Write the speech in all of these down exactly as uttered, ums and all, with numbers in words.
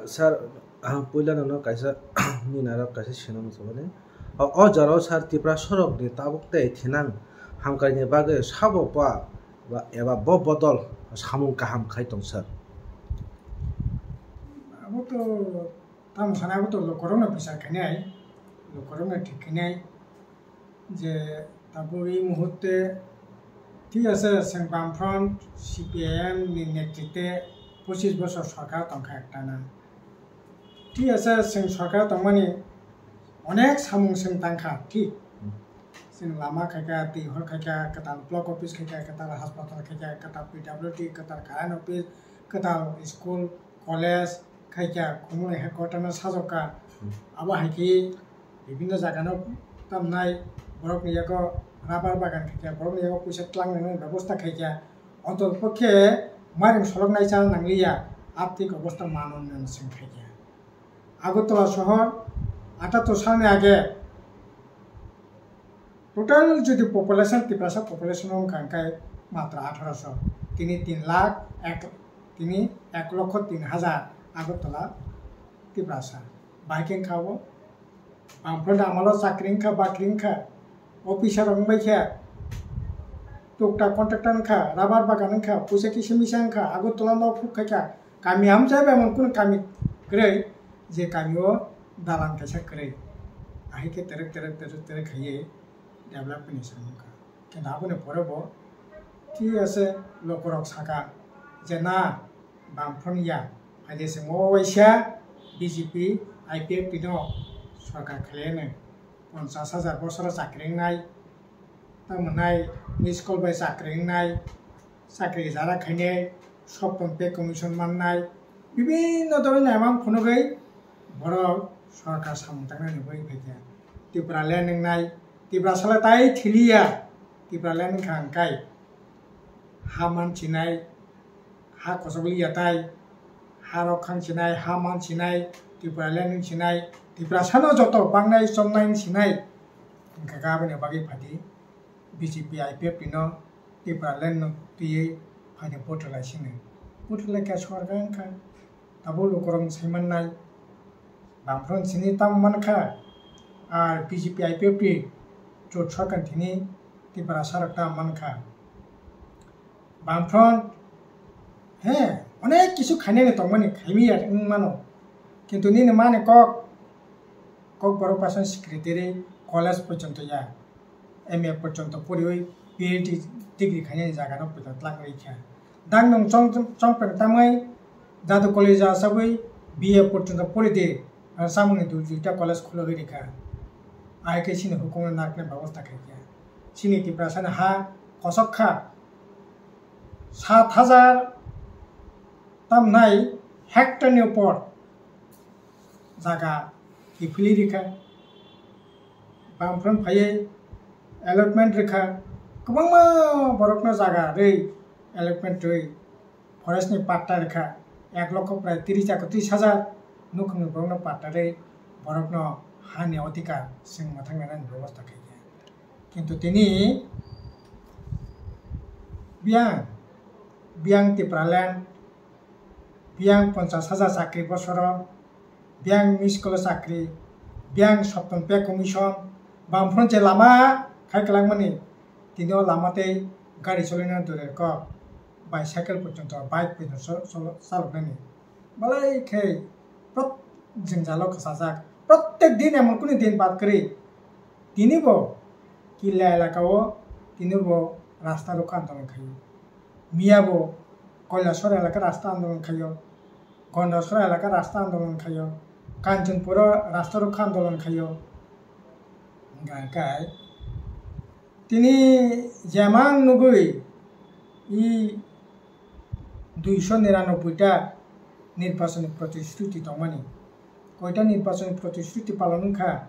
Sir, ang puila nono kaisa nini aro kaisa sina muchungmani. O, o jora o sir, Tripura sorok ni tabuk tei thinang hamkrai ni bagwi sabo ba, ba eba bo bodol samung kaham khai tong sir? Abo to tamo sana, abo to lokorok no bichar khainai, lokorok no thik khainai. Je tabuk ei muhurte thik ase, chwng Bamfront C P I M ni netrite pochis bosor sorkar tongkha ektana. Thik ase, chwng sorkar tongmani onek samung chwng tangkha, thik. Chwng lama khaikha, twi hor khaikha, kwtal block office khaikha, kwtal hospital khaikha, kwtal P W D, kwtal current office, kwtal school, college khaikha, Khumulwng headquarter no sajokka. Hmm. Abo hai khe bibinno jaga no tamnai, borok ni yago rubber bagan khaikha, borok ni yago puisa twlang nani bebosta khaikha. Ontotopokhe mairum solok nai chana nangliya, arthik obosta manon nani chwng khaikha. Agartala sohor, atattor salni age total jodi population, Tiprasa population wngkha hwnkhe matra atharo so, tini tin lakh ek, tini ek lokho tin hajar Agartala Tiprasa. Bahai khe wngkha abo, Bamfront amalo chakri wngkha, bakri wngkha, officer rok wngbai kha, tukta contractor wngkha, rubber bagan wngkha, puisa kisa misa wngkha, Agartala no phuk khaikha, kami amchai bai mon kunu kami kwrwi, je kami o dalan kaisa kwrwi. Ahai khe terek terek terek terek khaiwi development ni samung kha. Kintu aboni pore bo thik ase, lokorok saka je na, Bamfront ya, phaidi se mo waisa B J P I P F T no sorkar khlaiya nai, ponchas hajar bosoro chakri wngnai, tamo nai, miss call bai chakri wngnai, chakri jara khainai, sopton pay commission mannai, bibinno dhoroner emang phunugwi borok sorkar samung tangnani bagwi phaikha. Tipraland wngnai, Tiprasala tai thiliya, Tipraland wngkha hwnkhai ha mansinai, ha kochok liya tai, ha rok khang sinai, ha man sinai, Tipraland wng sinai, Tiprasano joto bangnai chomnai wng sinai, wngkha khe aboni bagwi phaidi B J P I P F T no Tipraland no twiwi phaidi vote rwlai sini. Vote rwlai kha sorkar wngkha, tabuk lukurok sai mannai, Bamfront sini tamo mankha, ar B J P I P F T jot sorkar thini Tiprasa rok tamo mankha. Bamfront, he, onek kisu khainani tongmani khaimiya wng mano. Kintu nini mani kok, kok borok paisa secretary, college porjonto ya, M A porjonto poriwi P H D degree khainani jaga no poito twlang rikha. Dang nwng chong, chongpeng tamwi jadu college asabwi B A porjonto pori di, ar samungni dui duita college khulogwi rikha. Ahai khe chini hukumu naknai bebosta khaikha. Chini Tiprasani ha kosok kha, sat hajar tamnai hectare ni upor jaga kiphilwi rikha. Bamfront phaiwi allotment rikha, kwbangma borokno jaga rwi allotment rwi forest ni patta rikha, ek lokho prai tris ekotris hajar nukhungni borokno patta rwi borokno hani odhikar chwng mwthang nanani bebosta khaikha. Kintu tini biyang, biyang Tipraland, biyang ponchas hajar chakri bosoro, biyang miss call chakri, biyang sopton pay commission, Bamfront je lama khai kwlangmani, tini o lama tei gari cholaina dure kok, bicycle porjonto, bike porjonto cholo-, chaloknani. Belai khe prot-, jwngjalo kwchajak. Prottek din emon kunu din bad kwrwi. Tini bo Killa elaka o tini bo rasta rokha andolon khaio. Miya bo Kailasor elaka rasta andolon khaio. Gondasora elaka rasta andolon khaio. Kanchanpur o rasta rokha andolon khaio. Hingkha khe tini jemang nugwi i duiso niranoboi ta nirbachoni protishruti tongmani. Koita nirbachoni protishruti palon wngkha?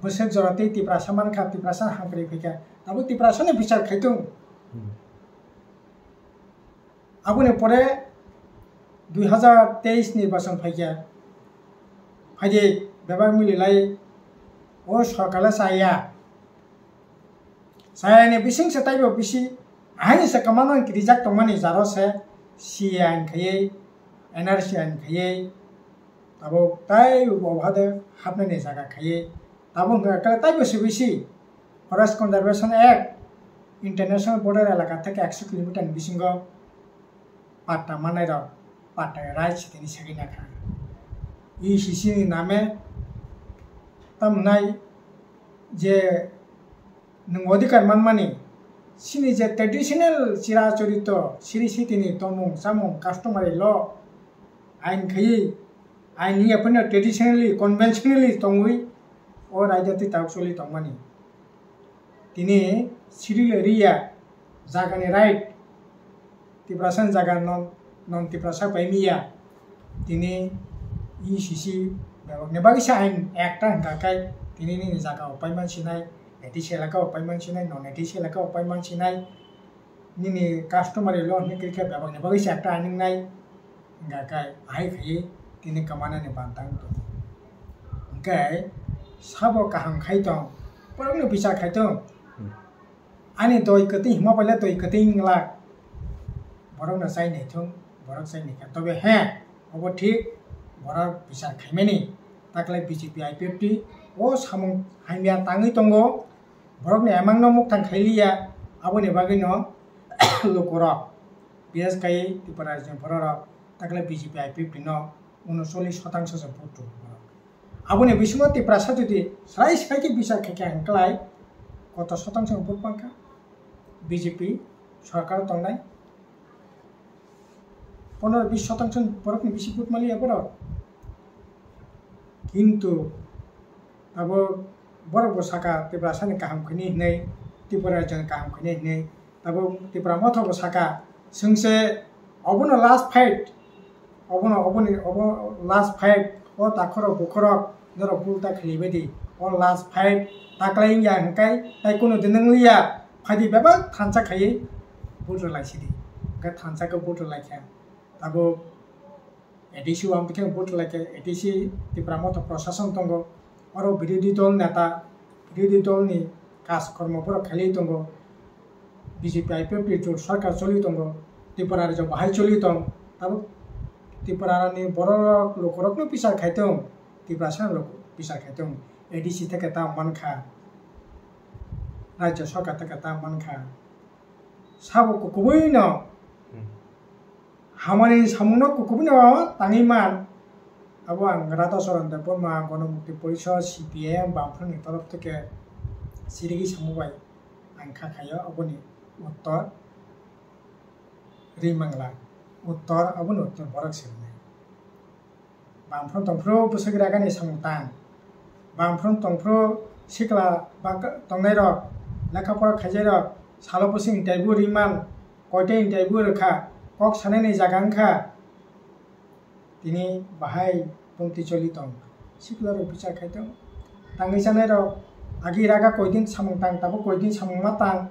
Bwswk jora tei Tiprasa mankha, Tiprasa hamkrai phaikha. Abo Tiprasano bichar khaitung. Hmm. Aboni pore dui hazar teis nirbachon phaikha. Phaidi bebak mililai o sorkarle chaya. Chayani bising se taibo bisi ahaini se kwmano wngkhe rijak tongmani jaro se C A ain khaiwi, N R C ain khaiwi, Tabuk tai bo bahade hapnani jaga khaiwi. Tabuk hwnkha khe taibo sibisi Forest Conservation Act, International Border elaka theke ekso kilometer ni bisingo patta manai rok patta rights tini segwi nakha. E C C ni name tamnai je nwng odhikar manmani, chini je traditional chira chorito, siri sitini tongmung chamung, customary law, ain khaiwi, ain wngya phano traditionally, conventionally tongwi o raida twi tabuk choli tongmani. Tini siri le riya, jagani right, Tiprasa ni jaga non, non Tiprasa paimiya. Tini E C C bebak ni bagwi se ain ekta hwnkha khe tini nini jaga o paiman sinai, A D C elaka o paiman sinai, non A D C elaka o paiman sinai, nini customary law hwnwi khe bebak ni bagwi se ekta ain wngnai, hwnkha khe ahai khaiwi tini kwmana ni bantang tongo. Hwnkhe sabo kaham khai tong, borok no bichar khai tong. Hmm. Ani doi kwtwi hima bai le doi kwtwi wng glak. Borok no chai nai thung, borok chai nai kha. Tobe he, obo thik, borok bichar khaimani. Takle B J P I P F T o samung hamya tangwi tongo. Borok ni emang no mukthang khai liya, aboni bagwi no lukurok B S K Tripura Rajya borok rok takle B J P I P F T no unocholish shotangsho se vote rw borok. Aboni bisingo Tiprasa jodi srai srai khe bichar khaikha hwnklai koto shotangsho vote mankha B J P sorkar tongnai. Pondro bis shotangsho borokni bisi vote maliya borok. Kintu abo borok bo saka Tiprasani kaham khainai hinwi, Tripura Rajyani kaham khainai hinwi. Tabuk Tipra Motha bo saka, chwngse obono last fight, obono, oboni, obo last fight, o takhorok bukhorok norok bul ta khwlaibaidi, o last fight taklai wngya hwnkhe tai kunu din wngliya, phaidi bebak thansa khaiwi vote rwlaisidi, hwnkhe thansa khe vote rwlaikha. Tabuk A D C o ang bwkheno vote rwlaikha, A D C Tipra Motha Prashasan tongo, oro birodhi dol neta, birodhi dolni kaj kormo borok khailai tongo, B J P I P F T jot sarkar choli tongo, Tripura rajyo bahai choli tong, tabuk Tripura ni borok lukurokno bichar khai tong, Tiprasa lok bichar khai tong, A D C theke ta mankha, rajyo sarkar theke ta mankha, sabo kukubuino. Hmm. Hamani samungno kukubuino tangwi man. Abo ang Radha Charan Debbarma, Ganamukti Porishad, C P I M, Bamfront ni torof theke sirigwi samung bai ang kha khaio, aboni uttor ri mangla. Uttor, aboni uttor borok se rwnai. Bamfront tongphuru bwswk ragani samung tang. Bamfront tongphuru sikla bak-, tongnairok, lekha pora khaijairok, salo bwswk interview ri man, koita interview rwkha, kok sanaini jaga wngkha. Tini bahai bumtwi choli tong. Sikla rok bichar khai tong. Tangwi chanai rok agi raga koidin samung tang, tabuk koidin samung ma tang.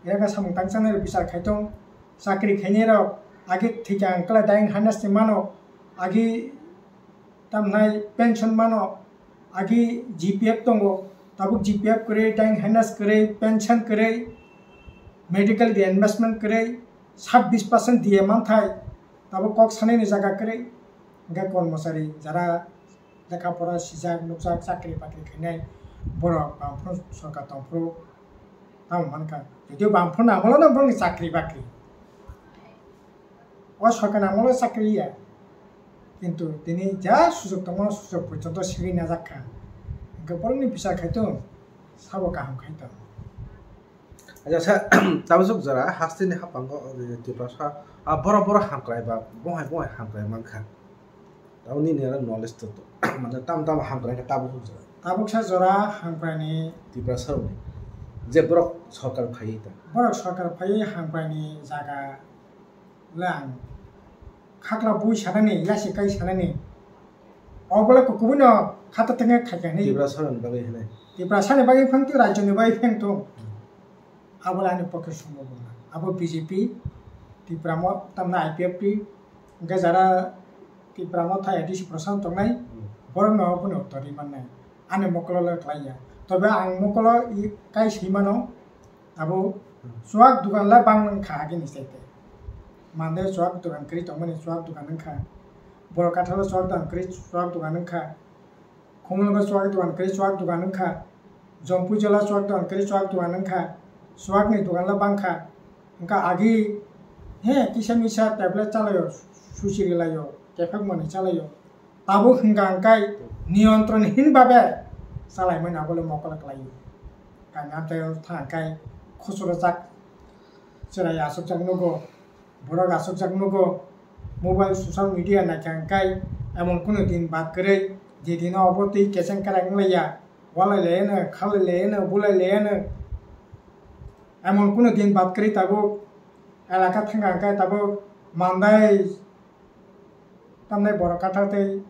Raga samung tang chanai rok bichar khai tong. Chakri khainai rok agi thikya ang kla dying harness ni mano. Agi tamnai pension mano. Agi G P F tongo. Tabuk G P F kwrwi, dying harness kwrwi, pension kwrwi, medical reimbursement kwrwi, sabbish percent D A manthai. Tabuk kok sanaini jaga kwrwi, hwnkhe kormochari jara lekha pora sijak, nukjak, chakri bakri khainai borok Bamfront sorkar tongphuru tamo mankha. Jodio Bamfront amolo no borokni chakri bakri, o sorkar amolo chakri ya, kintu tini ja sujok tongmano sujok porjonto segwi najak kha, hwnkhe borokni bichar khai tong, sabo kaham khai tong. Acha, sa, tabuk jora hasteni hapango, eh, Tiprasa, ah, boro boro hamkrai ba, bohai bohai hamkrai mankha. Tabuk nini aro knowledge to, to, mane tam tam hamkrai khe tabuk jora. Tabuk sa jora hamkrai ni Tiprasa rokni. Je borok sorkar phaiwi ta. Borok sorkar phaiwi hamkrai ni jaga le ang khakla bui sanani, yasi kai sanani. Obole kukubuino khata tengek khaikha hinwi. Tiprasa rokni bagwi hinwi. Tiprasa ni bagwi phang tu, rajyo ni bagwi phang tu. Hmm. Abo le ani pokhe sombhob wngya. Abo B J P, Tipra Mo-, tamna I P F T, hwnkhe jara Tipra Motha A D C Prasad tongnai, hmm, borokno aboni uttor ri mannai. Ani mokolo le klai ya. Tobe ang mokolo i kai swi mano, abo, hmm, chuak dukan le bang wngkha agini site. Mande chuak dukan kwrwi tongmani chuak dukan wngkha. Borok Kathalo chuak dogan kwrwi chuak dogan wngkha. Khumulwngo chuak dogan kwrwi chuak dogan wngkha. Jompuijala chuak dogan kwrwi chuak dogan wngkha. Chuakni doganla bangkha. Wngkha agi he kisa misa tablet chalaio, susi rilaio, kephek manwi chalaio. Tabuk hwnkha hwnkhe niyontron hin babe chalaimani abole mokol khlaio. Kami amchaio thangkhe khosoro jak chwrai aswkjak nugo. Borok aswkjak nugo, mobile, social media naikha hwnkhe emon kunu din bad kwrwi, je dino obo twi kecheng kwrang wnglaiya, walai laiyano, khalai laiyano, bulai laiyano, emon kunu din bad kwrwi tabuk elaka thangkha hwnkhe tabuk mandai tamnai borok kathar tei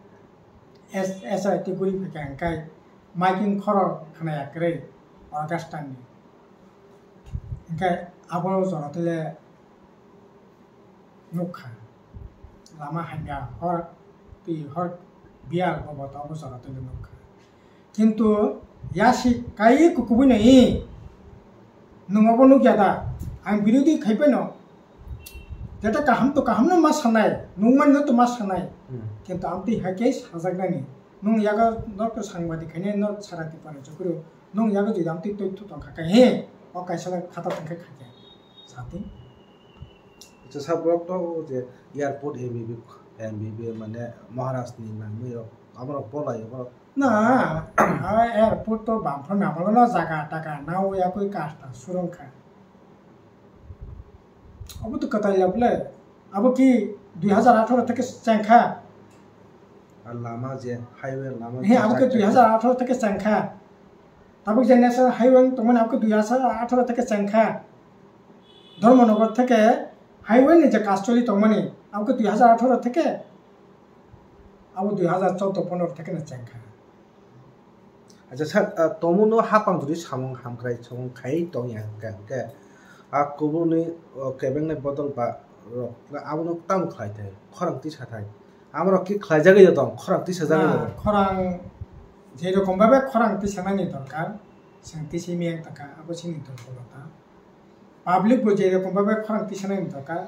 S-, S I T guri phaikha hwnkhe maiking khorok khnaya kwrwi August ni. Hwnkhe abo jora twi le nukha. Lama hamya hor twi hor biyal bobo to obo jora twi le nukha. Kintu yasi kai kukubui nai. Nwng obo nukya da? Ang birodhi khai phano. Jeta kaham to kaham no ma sanai, nungmani no to ma sanai. Hmm. Kintu amtwi hai khe sajaknani. Nwng yago norok to sangbadik khainai no sara Tripura chukuru. Nwng yago jodi amtwi twi thu tongkha khe he, o kaisa khata tongkha khaikhe. Sati. Acha, sa borok to je airport M B B, M B B mane Maharaj ni nangmwi rok, abo rok bolai borok. Na, a airport to bamphro namalo na jaga taga nao yakui kasta surung kha. Abo to kwtai ya bole. Abo ki dui hajar atharo theke chengkha. Ar lama je highway lama He, je abo ki chak chak dui hajar atharo theke chengkha. Tabuk je national highway tongmani abo ki dui hajar atharo theke chengkha. Dharmanagar theke highway ni je kas choli tongmani abo ki dui hajar atharo theke. Abo dui hajar choudo pondro theke na chengkha. Acha sir, ah, tomono hapang jodi samung hamkrai samung khai tongya hwnkhe, hwnkhe, ah, kubuni, oh, kebengni bodol ba rok abono tamo khlai thai, khorang tisa thai. Amorok ki khlaijagwi tong, khorang tisa jagwi Na, tong. Khorang je rokom babe khorang tisanani dorkar, chwng tisimi ang taka, abo chini dorkar ta. Public bo je rokom babe khorang tisanani dorkar,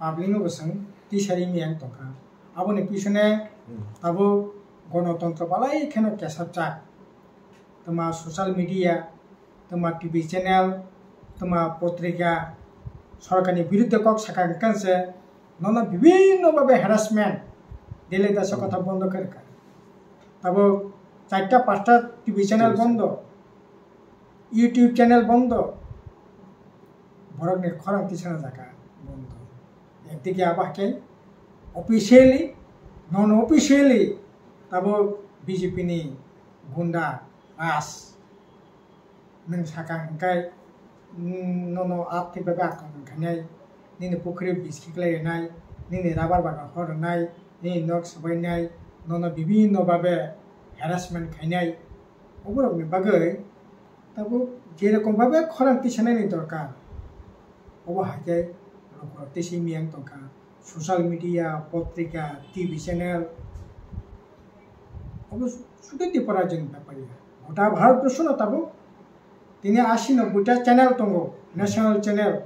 public no bo chwng tisari mi ang tongkha. Aboni pisone Hmm. tabuk gonotontro balai kheno kesapjak. Twma social media, twma T V channel, twma potrika, sorkarni birudde kok sakha hwnkhe se nono bibhinno babe harassment, dele dasa Hmm. kotha bondo khe rwkha. Tabuk charta pasta T V channel T V channel. bondo. YouTube channel bondo, borokni khorang tisana jaga bondo. Ekdike abo hakhe officially, non officially tabuk B J P ni gunda raj. Nwng sakha hwnkhe, mm, nono arthik bhabe akromon khainai, nini pukhri biski khlai rwnai, nini rubber bagan hor rwnai, nini nok swbainai, nono bibhinno babe harassment khainai. Oborokni bagwi tabuk je rokom babe khorang tisanani dorkar, obo hai khe lukurok tisai miyang tongkha. Social media, potrika, T V channel, obo sudu Tripura rajyoni bepar ya. Gota Bharat borsono tabuk tini asi nobboi ta channel tongo, national channel.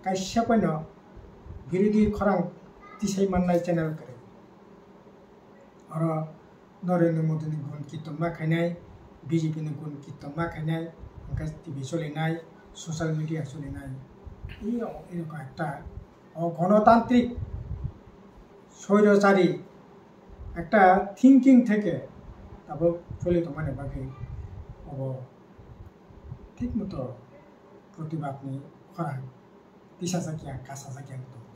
Kaisa phano birodhi khorang tisai mannai channel kwrwi. Oro Narendra Modi ni gun kirtan ma khainai, B J P ni gun kirtan ma khainai, hwnkhe T V cholinai, social media cholinai. Iyo, iyo ekta, o gonotantrik, soirachari, ekta thinking theke tabuk choli tongmani bagwi obo thik moto protibad ni khorang. Tisajak ya, kasajak ya, tong.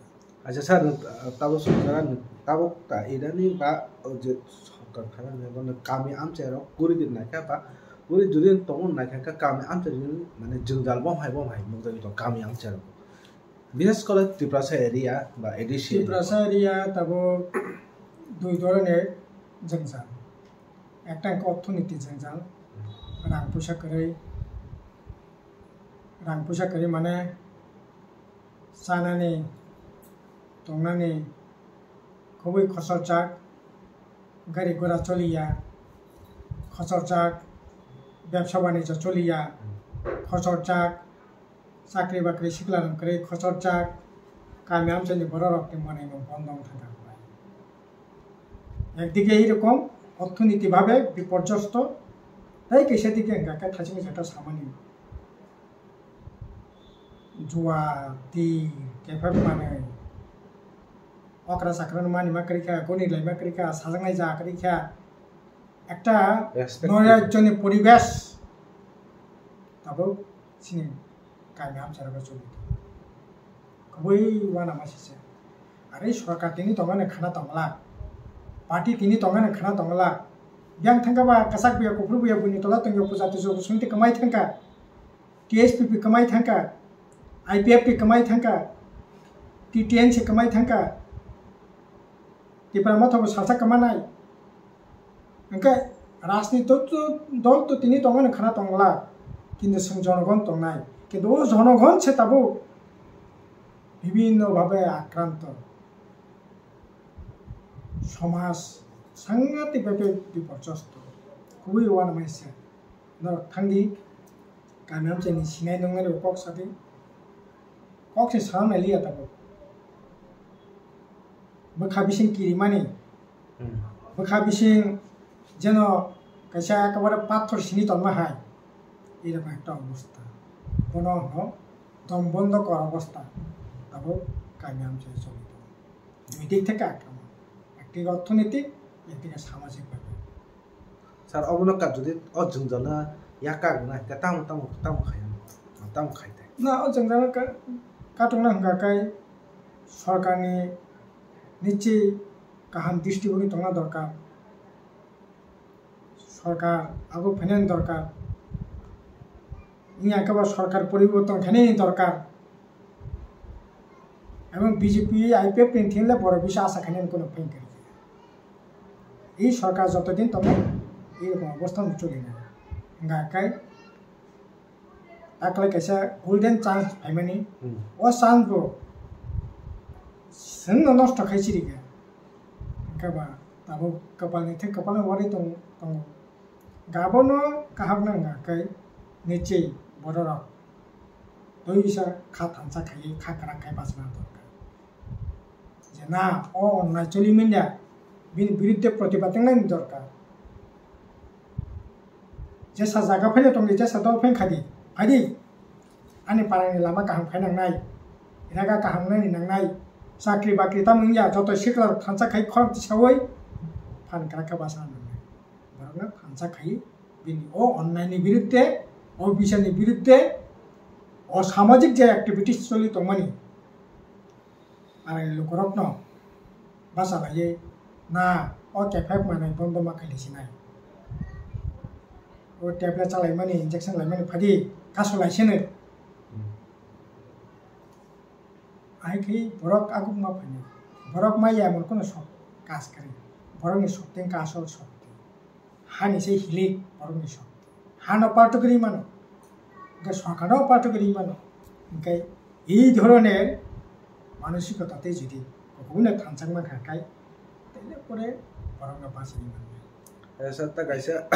Acha sir, nwng, uh, tabuk songkara nwng, tabuk ta idani ba, o je sorkar thana ni bono kami amchai rok guri din naikha ba, guri jodi tongmani naikha khe kami amchai ni mane jwngjal bom hai bom hai nukjagwi tong kami amchai rok. Bishes kore Tiprasa area ba A D C area. Tiprasa area tabuk dui dhoroner jwngjal. Ekta hwnkhe orthoniti jwngjal, rang puisa kwrwi, rang puisa kwrwi mane chanani, tongnani khobwi khochorjak, gari gura choliya, khochorjak, bebsa banijyo choliya, khochorjak, chakri bakri sikla rok kwrwi khochorjak, kami amchaini borok rokni mwnwi mung bondo wng thangkha. Ekdike ei rokom orthoniti bhabe biporjosto, tei kaisa dike hwnkha khe thaichung jeta samani. Jua, tir, kephek manwi, okra chakra no mani ma kwrwi kha, goni lai ma kwrwi kha, sajaknai ja kwrwi kha, ekta Respect. Noirajyoni poribesh tabuk chini kami amcharogo choli tongo. Kubui uanama sise. Are sorkar tini tongmani khana tongla. Party tini tongmani khana tongla. Biyang thangka ba kasak buya kuphur buya buini tola tongyo puja tujo kusungti kwmai thangka. T S P P kwmai thangka. I P F T kwmai thangka. T T N C kwmai thangka. Tipra motha bo salsa kwmanai. Hwnkhe rajniti dol to, dol to tini tongmani khana tongla, kintu chwng jonogon tongnai. Kintu o jonogon se tabuk bibhinno bhabe akranto. Somaj sangatik bhabe biporjosto. Kubui uanama se. Norok thangdi, kami amchaini sinai nungnai rok kok sadi. Kok se sana nai liya tabuk. Bwkha bising kirimani. Hmm. Bwkha bising jeno kaisa ekebare pathor sini tonma hai. Erokom ekta obostha. Bono hwno dom bondo kor obostha. Tabuk kami amchai choli tongo. Dui dik theke akromon. Ekdike orthonoitik, ekdike samajik bhabe. Sir, obono ka jodi o jwngjal no yak kagna hwnkhe tamo, tamo, tamo khai, tamo khai thai. Na, o jwngjal no ka-, katokna hwnkha khe sorkarni nichi kaham dristibogwi tongna dorkar. Sorkar abo phainani dorkar. Wngya khe bo sorkar poriborton khainani dorkar. Ebong B J P, I P F ni thik le borok bisa asa khainani kono phain kari. I sorkar joto din tongo, i rokom obostha no choli nai. Hwnkha khe taklai kaisa golden chance phaimani, Hmm. O chance bo chwngno nosto khai chirika. Hwnkhe ba tabuk kwpalni thik kwpalno warwi tong-, tongo. Gabono kahakna wngkha khe nichwi bororok twi bisa kha thansa khaiwi kha kwrak khai bachana dorkar. Je na, o onnai choli manya, bini biruddhe protibad wngnaini dorkar. Jesa jaga phaino tongdi, jesa dol phain khadi, phaidi. Ani parani lama kaham khai nangnai, raga kaham wngnani nangnai, chakri bakri tamo wngya, joto sikla rok thansa khai khorang tisawi phan kwrak khe bachana nangnai. Borokno thansa khai bini o onnaini biruddhe, o bisani biruddhe, o samajik je activities choli tongmani, Arai lukurokno bachalaiwi na o kephek manwi bondo ma khailisinai. O tablet chalaimani, injection laimani phadi kasu laisino. Ahai khe borok aguk ma phainai. Borok ma ya emon kono sok kas kwrwi. Borokni sokti wngkha asol sokti. Hani se hilik borokni sokti. Hano parto kwrwi mano. Hwnkhe sorkarno parto kwrwi mano. Hwnkhe ei dhoroner manosikota tei jodi kokubino thansak mankha khe, taile pore borokno bachai mannai. Eh, sir, ta kaisa,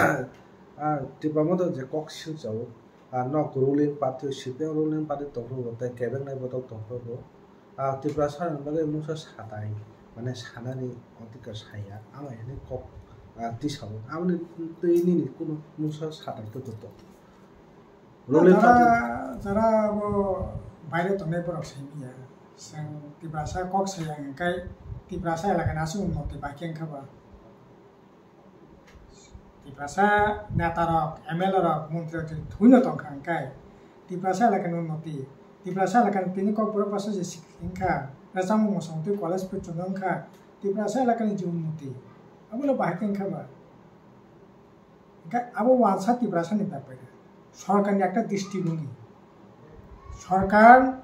ah, Tipra Motha je kok silchao, ah, nok ruling party, C P M ruling party tongphuru bo, tei kebeng nai bodol tongphuru bo. Ah, Tiprasa ni bagwi mungsa satai, mane sanani odhikar saya, amo hwnwi kok, ah, tisao. Aboni twi nini kunu mungsa satai tongthoto. Role jara, jara abo baire tongnai borok simi ya. Chwng Tiprasa kok saya hwnkhe Tiprasa elakani aswk unnoti bai khe wngkha ba. Tiprasa netarok, M L A rok, montri rok je thuino tongkha hwnkhe Tiprasa elakani unnoti, Tiprasa elakani tini kokborok bwsa je sikhi wngkha, rwchapmung mosom twi college phuchungo wngkha, Tiprasa elakani je unnoti, abono bahai khe wngkha ba? Hwnkhe abo wansa Tiprasani bepar, sorkarni ekta dristibhongi. Sorkar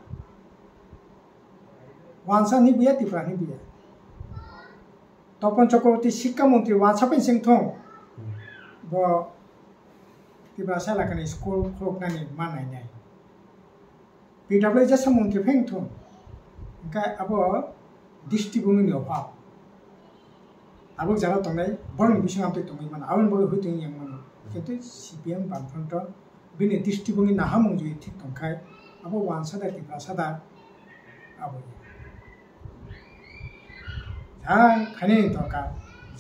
wansa ni buya, Tipra ni buya. Topon Chakraborty sikha montri wansa pai sing thung. Bo Tiprasa elakani school khuluknani ma nainai. P W jesa montri pheng thung. Hwnkhe abo dristibhongi ni obhab. Abo jara tongnai, borokni bisingo amtwi tongwi mano. Aboni bagwi hoi tongwi yang mano. Kintu C P M Bamfront-o bini dristibhongi nahamung jodi thik tongkhai, abo wansa da Tiprasa da abo ya. Jang khainani dorkar,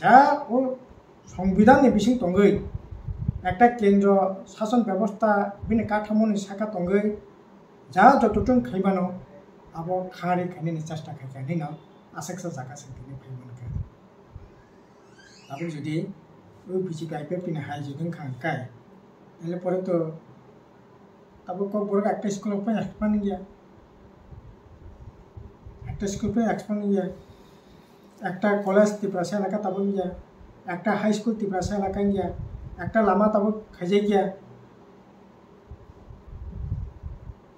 Ja o Songbidanni bising tongwi, ekta kendro sason bebosta bini kathamoni saka tongwi, ja jotochung khaimano abo khari khainani chesta khaikha hinwi no aswksa jaga se tini phai mankha. Tabuk jodi o B J P I P F T ni hai jodi wngkha hwnkhe, taile pore to tabuk Kokborok ekta school o phai expand wngya, ekta school phai expand wngya, ekta college Tiprasa elaka tabuk wngya, ekta high school Tiprasa elaka wngya, ekta lama tabuk khaijakya.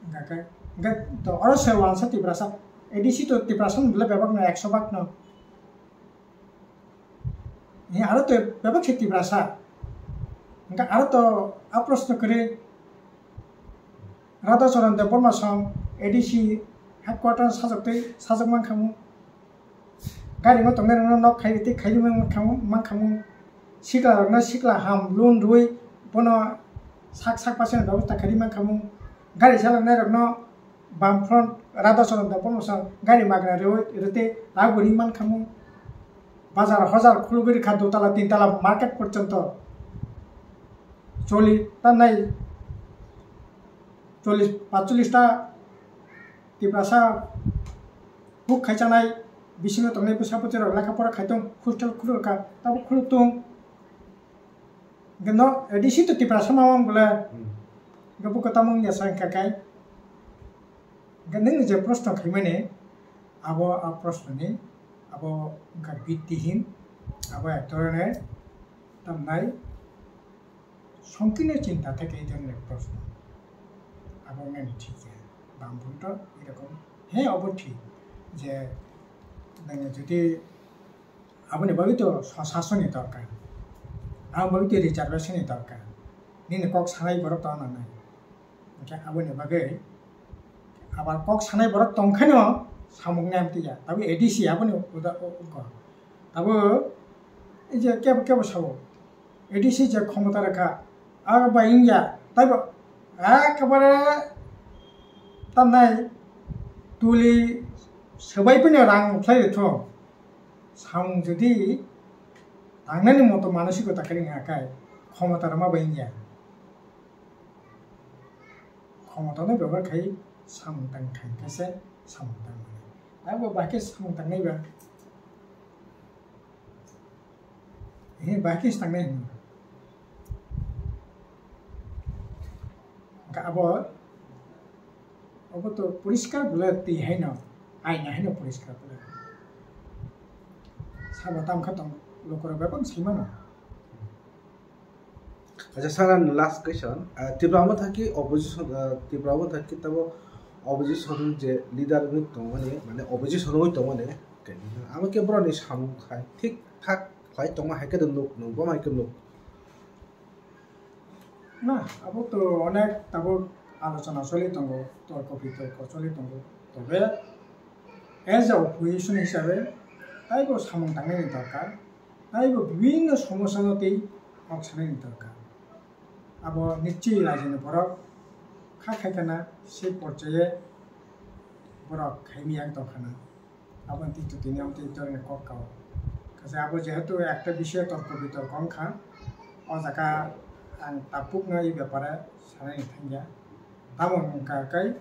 Hwnkhe, hwnkhe to oro se wansa Tiprasa, A D C to Tiprasa ni bwle bebak no, ekso bak no. Ni aro to bebak se Tiprasa. Hwnkhe aro to a proshno kwrwi Radha Charan Debbarma song A D C headquarter sajak tei sajak mankhamu. Gari no tongnai rokno nok khai tei khai mankhamu, mankhamu. Sikla rokno sikla ham loan rwi bono sak sak pasen bebosta khai mankhamu. Gari chaloknai rokno Bamfront Radha Charan Debbarma song gari magna rwi rwtwi laguri mankhamu. Bazar hojar khulugwi rwkha dotala tintala market porjonto. Choli ta nai, chollish, paanchchollish ta Tiprasa buk khai chanai bisingo tongnai bwsa bwtwi rok lekha pora khai tong, hostel khuluk kha, tabuk khuluk tong. Hwnkhe no A D C to Tiprasa ma wng bole. Hmm. Hwnkhe buko tamo wngya sa wngkha khe. Hwnkhe nwng je proshno khaimani, abo a proshno ni, abo wngkha bittihin, abo ek dhoroner tamnai songkirno chinta theke ei dhoroner proshno. Abo wngnani thik ya. Bamfront to erokom, he, obo thik je nwng jodi Aboni bagwi to swsasoni dorkar. Aboni bagwi to reservation ni dorkar. Nini kok sanai borok tongna nai. Hwnkhe aboni bagwi abar kok sanai borok tongkhaino samung nai amtwi ya. Tabuk A D C aboni uda-, u-, ungkha. Tabuk ei je kebo kebo sabo. A D C je khomota rwkha, abo bai wngya, taibo ekebare tamnai tuli swbai phano rang khlai rwtho. Samung jodi tangnani moto manosikota khe wngya khe, khomota rwma bai wngya. Khomotano bebohar khai samung tang khaikhe se samung tang mano. Abo bai khe samung tangnai ba. He, bahai khe se tangnai hino. Hwnkhe abo, abo to poriskar bole twi haino, aina haino poriskar bole. Sabo tamo khe tong, lukurok bebak sai mano. Acha, sir, ani last question. Ah, Tipra Motha ki opposition, ah, Tipra Motha ki tabo opposition je leader wngwi tongmani, mane opposition wngwi tongmani, amo khe borokni samung khai thik thak khlai tongma hai khe nuk, nuk, bo hai khe nuk. Na, abo to onek tabuk alochona choli tongo, torko bitorko choli tongo. Tobe as a opposition hisabe taibo samung tangnani dorkar, taibo bibinno somosya no tei kok sanani dorkar. Abo nichwi rajini borok kha khai khana se porjaye borok khaimiyang tongkhana. Aboni twi totini amtwi dorni kok kao. Kaisa abo jehetu ekta bisoyo torko bitorko wngkha, o jaga ang tabukno e bepare sanani thangya. Tamo wngkha khe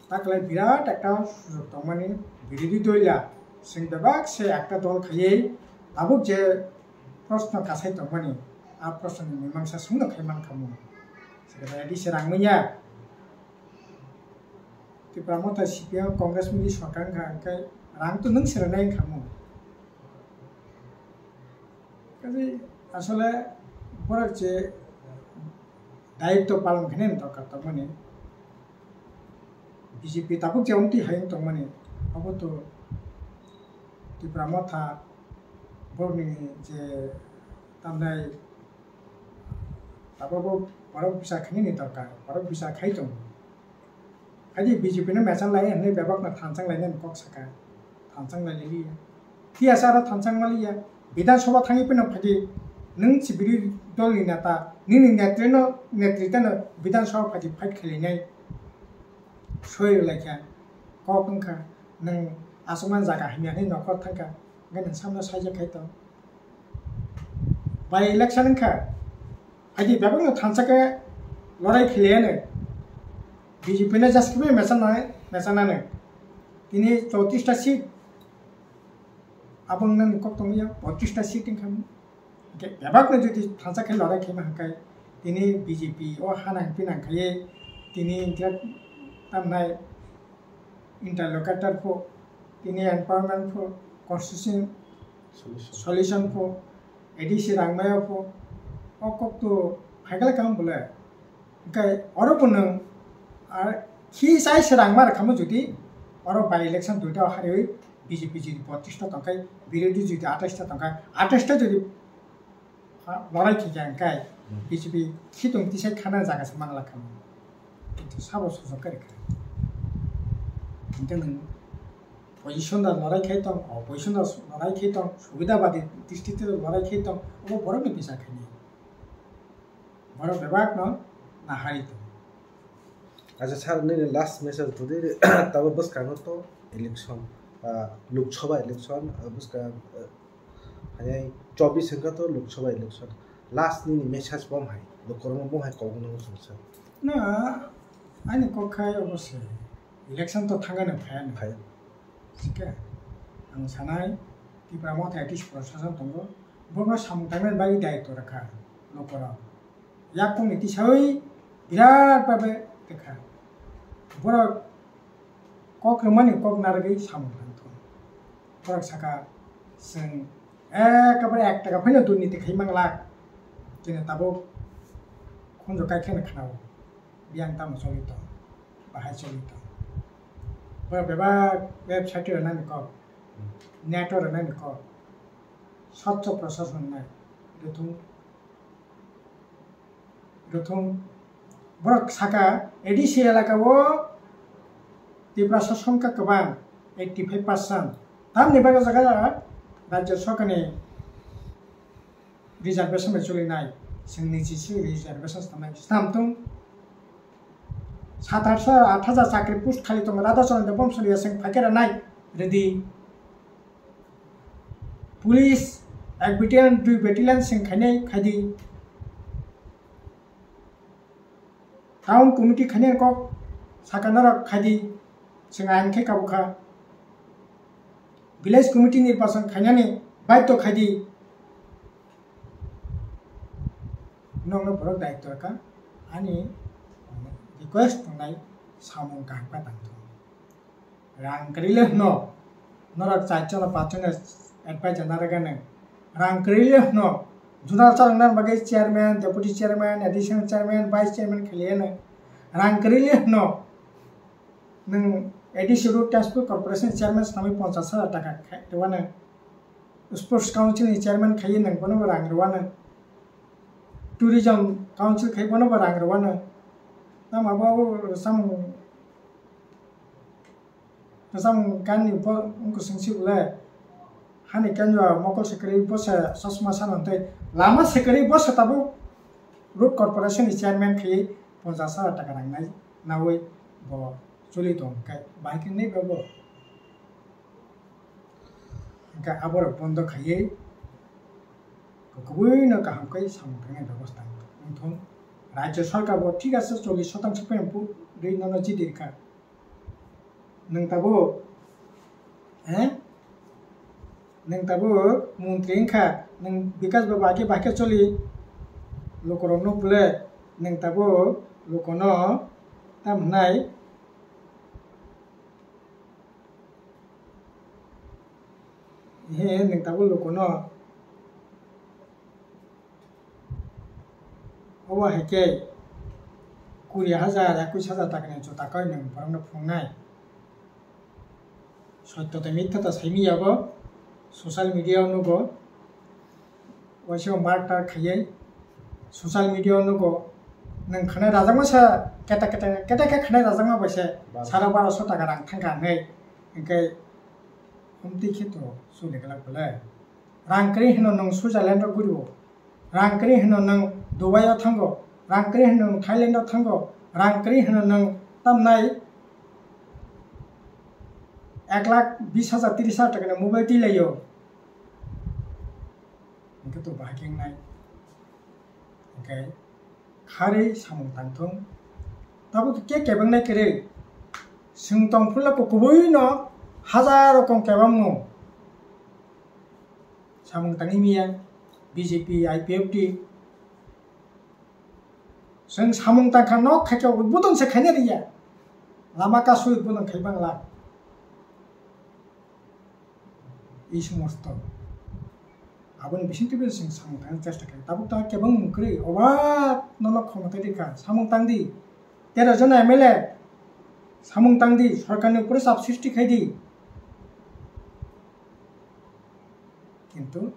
taklai birat ekta sujok tongmani, birodhi doila chwng bebak se ekta dol khaiwi tabuk je proshno kasai tongmani, a proshnoni mimangsa chwngno khai mankha mung. Secretary se rang manya. Tipra Motha C P M Congress mili sorkar wngkha, hwnkhe rang to nwng se rwnai wngkha mo. Kaje asole borok je dayitto palon khainani dorkar tongmani. B J P tabuk je amtwi hai wng tongmani, abo to Tipra Motha borokni je tamnai abo bo borok bichar khainani dorkar, borok bichar khai tongo. Haidi B J P no mechang lai hwnwi bebakno thanchang lainani kok saka, thanchang lai liya. T S R o thanchang ma liya. Bidhan Sabha thangwi phano phaidi nwng si birodhi dolni neta, nini netrino, netritano Bidhan Sabha phaidi fight khailainai. Soi rwlaikha, kok wngkha, nwng aswkmani jaga hamya hwnwi nokhor thangkha, hwnkhe nwng samno saijak khai tong. By election wngkha, aidi bebakno thansa khe lorai khiliyano. B J P no just khe mechanai, mechanano. Tini chowtris ta seat, abo wngnani kok tongya, botris ta seat wngkha. Hwnkhe bebakno jodi thansa khe lorai khaima hwnkhe, tini B J P o hanang pinang khaiye, tini hwnkhe tamnai interlocutor pho, tini empowerment pho, constitution solution pho, A D C rang maya pho, o kok to phaikala kaham bole. Hwnkhe oro bo nwng, ah, khi chai se rang ma rwkha mo jodi oro by election duita o hariwi B J P jodi botris ta tongkhe, birodhi jodi atais ta tongkhe, atais ta jodi ha, lorai khikha hwnkhe Hmm. B J P khitung tisai khana jaga se manglak kha. Kintu sabo sujok kari kha. Hwnkhe nwng position da lorai khai tong, opposition da lorai khai tong, subidabadi district da lorai khai tong, obo borokni bisa khaini. Borok bebakno nahari tong. Acha sir, nini last message budi tabo bwskango to election, ah, Lok Sabha election, ah, bwska, ah, Hai chobbish wngkha to Lok Sabha election. Last nini message bom hai, lukurokno bom hai kok nang song sir. Na, ani kok khai obo se. Election to thangani phaiani. Phai. Thik khe, ang sanai, Tipra Motha A T C proshashan tongo. Bono samung tangmani bagwi daitw rwkha lukurok. Yakungni tisawi birat babe tekha. Borok kok rwmani kok narwgwi samung tang thung. Borok saka, chwng ekabare ek taka phano durniti khai manglak. Chini tabuk khunju kai kheno khnao. Biyang tamo choli tong, bahai choli tong. Borok bebak website rwnani kok, net o rwnani kok. Swchho proshashan nai rwthung. Rwthung. Borok saka A D C elaka o Tiprasa songkha kwbang, eighty five percent. Tamni bagwi o jaga rajya sorkarni reservation bai choli nai. Chwng niji se reservation swnam nai. Swnam tung. Sat aat hajar chakri post khali tongo. Radha Charan Debbarma choli ya chwng phaikhe rwnai. Rwdi. Police ek battalion, dui battalion chwng khainai khaidi. Town committee khainai kok saka norok khaidi, chwng ain khe kabukha. Village committee nirbachon khainani baidhyo khaidi. Nokno borok daityo rwkha, ani request tongnai, samung kaham khe tang thung. Rang kwrwi le hwno, norok char jona, panch jona advisor narwgano. Rang kwrwi le hwno, zonal chwrwngna bagwi chairman, deputy chairman, additional chairman, vice chairman khailaiano. Rang kwrwi le hwno, nwng A D C Road Transport Corporation chairman swnamwi ponchash hajar taka khai rwano. Sports council ni chairman khaiwi nwng bono bo rang rwano. Tourism council khai bono bo rang rwano. Tamo abo samung Kwcham ganni bo wngkha swngsi bwle. Hani kenjo mokol se kwrwi bo se chosma sanw tei lama se kwrwi bo se tabuk road corporation ni chairman khaiwi ponchash hajar taka rang nai nawi bo choli tong khe bahai khe nai bo bo. Hwnkhe aborok bondo khaiwi kubui no kaham khe samung tangnai bebosta wngthung. Rajya sarkar bo thik ase chollish shotangsho phano rwi nono chidi rwkha. Nwng tabuk, eh? Nwng tabuk montri wngkha, nwng Bikash Babu age bahai khe choli, lukurokno bwle, nwng tabuk lukuno tamo hwnai, he, nwng tabuk lukuno. Obo hai khe kuri hajar, ekwis hajar takani juta koi nwng borokno phunuknai. Sotto tei mitha ta saimanya bo, social media o nugo. Waisa mark tark khaiwi social media o nugo. Nwng khanai rajakma sa keta keta keta khe khanai rajakma bai se sara barosho taka rang thangkha hinwi. Hinkhe omtwi khe to choli glak bole. Rang kwrwi hwno nwng Switzerland o guri o. Rang kwrwi hwno nwng Dubai o thango. Rang kwrwi hwno nwng Thailand o thango. Rang kwrwi hwno nwng tamnai ek lakh bis hajar tris hajar taka ni mobile twi lai o. Hinkhe to bahai khe wngnai. Hwnkhe kharwi samung tangthung. Tabuk khe kebengnai kwrwi. Chwng tongphuru le kubui no hajar rokom kebengmung samung tangwi manya B J P, I P F T. Chwng samung tangkha nok khaikhe budon se khaina riya. Lama kasui budon khai bangla. Ei somosto. Aboni bisingtwi bo chwng samung tangna chesta khaio. Tabuk ta kebengmung kwrwi. Oba nono khomota rikha. Samung tangdi. Tero jona M L A. Samung tangdi. Sorkarni upore chap srishti khaidi. Kintu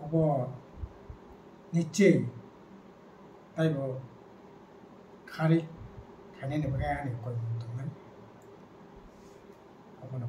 obo nichei taibo kharwi khainani bagwi ani koimung tongnai. Obono